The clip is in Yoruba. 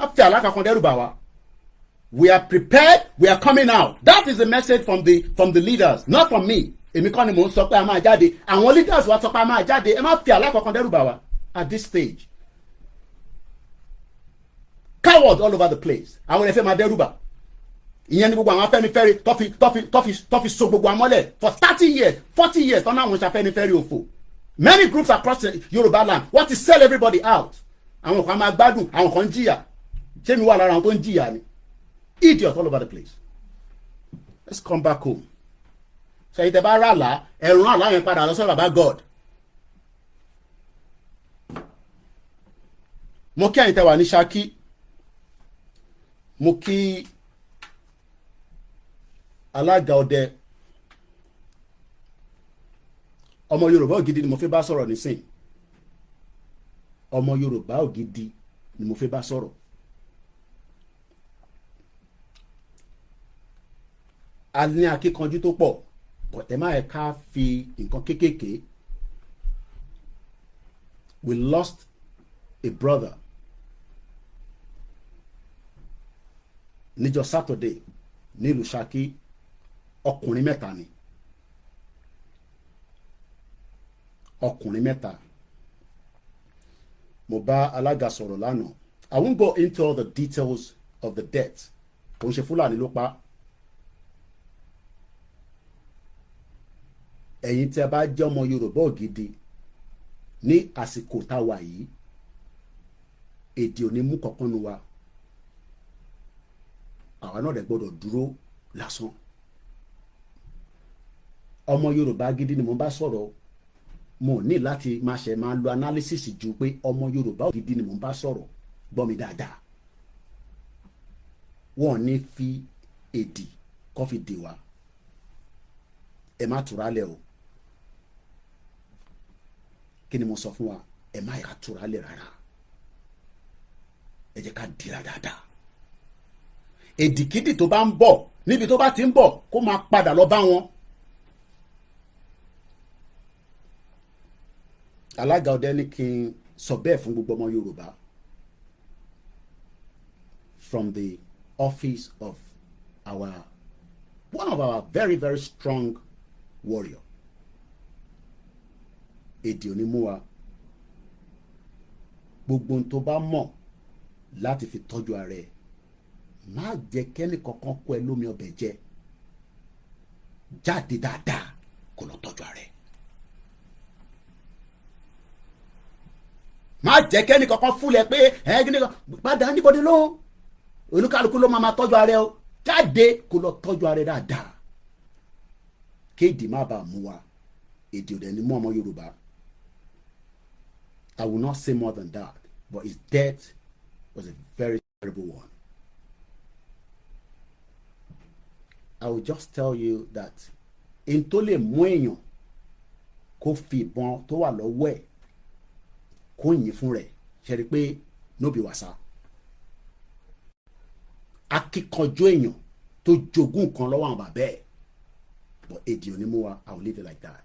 Má fi àlá kankan dẹ́rù bà wá. We are prepared, we are coming out. That is the message from the leaders, not from me. Èmi kọ́ ni mò ń sọ pé a máa jáde. Àwọn leaders wa sọ pé a máa jáde. Ẹ má fi àlá kankan dẹ́rù bà wá at this stage. Coward all over the place. Àwọn ẹ̀fẹ́ máa dẹ́rù bà. Ìyẹn ni gbogbo àwọn Afẹ́nifẹ́re tó fi so gbogbo àmọ́lẹ̀ for 30 years, 40 years, tọ́nà àwọn Afẹ́nifẹ́re òfò. Many groups across the Yorùbá land want to sell everybody out. Àwọn kan máa gbádùn, àwọn kan ń jìyà. Ṣé mi wà lára àwọn tó ń jìyà ni? Idiot all over the place. Let's come back home. Ṣèyí tẹ bá rà lá ẹ̀rùn àlá yẹn padà lọ sọ́dọ̀ bàbá God. Mo kí ẹ̀yin tẹ wà ní Ṣakí. Mo kí alága ọdẹ. Ọmọ Yorùbá ògidì ni mo fi bá sọ̀rọ̀ nísìn. Ọmọ Yorùbá ògidì ni mo fi bá sọ̀rọ̀. A ní akíkanjú tó pọ̀, but ẹ má yẹ ká fi nǹkan kéékèèké. We lost a brother níjọ́ Saturday nílùú Ṣakí. Ọkùnrin mẹ́ta ni, ọkùnrin mẹ́ta. Mo bá alága sọ̀rọ̀ lánàá. I won't go into all the details of the death. Kò ń ṣe Fúlàní ló pa. Ẹ̀yin tí a bá jẹ́ ọmọ Yorùbá ògidì ní àsìkò tá a wà yìí, èdè ò ní mú kankan nu wa. Àwa náà dẹ̀ gbọ́dọ̀ dúró lásán. Ọmọ Yorùbá gidi ni mo bá sọ̀rọ̀. Mo ní láti máa ṣe máa lo analysis ju pé ọmọ Yorùbá gidi ni mo bá sọ̀rọ̀. Gbọ́ mi dáadáa. Wọ́n ní fi èdè kọ́ fi dè wá. Ẹ má tura lẹ̀ o. Kí ni mo sọ fún wa? Ẹ má yà tura lẹ̀ rárá. Ẹ jẹ́ ká dira dáadáa. Èdìkídì tó bá ń bọ̀, níbi tó bá ti ń bọ̀, kó máa padà lọ bá wọn. Alága ọdẹ ní kí n sọ bẹ́ẹ̀ fún gbogbo ọmọ Yorùbá from the office of our one of our very, very strong warrior. Èdè ò ní mú wa. Gbogbo ohun tó bá mọ̀ láti fi tọ́jú ara ẹ̀, má jẹ́ kẹ́ni kankan kó ẹ lómi ọbẹ̀ jẹ. Jáde dáadáa, kó lọ tọ́jú ara ẹ̀. Má jẹ́ kẹ́ni kankan fúnlẹ̀ pé ẹ kí ni kan padà níbodè ló. Olúkálukú ló máa tọ́jú ara ẹ o. Jáde kó lọ tọ́jú ara ẹ dáadáa, kéèdì má bàa mú wa. Èdè ò dẹ̀ ní mú ọmọ Yorùbá. I will not say more than that, but his death was a very terrible one. I will just tell you that n tó lè mú èèyàn kó fi ìbọn tó wà lọ́wọ́ ẹ̀ kó yìn fún rẹ̀, ṣe rí i pé no be wàsá. Akíkanjú èèyàn tó jogún nǹkan lọ́wọ́ àwọn bàbá ẹ̀, but èdè ò ní mú wa. I will leave it like that.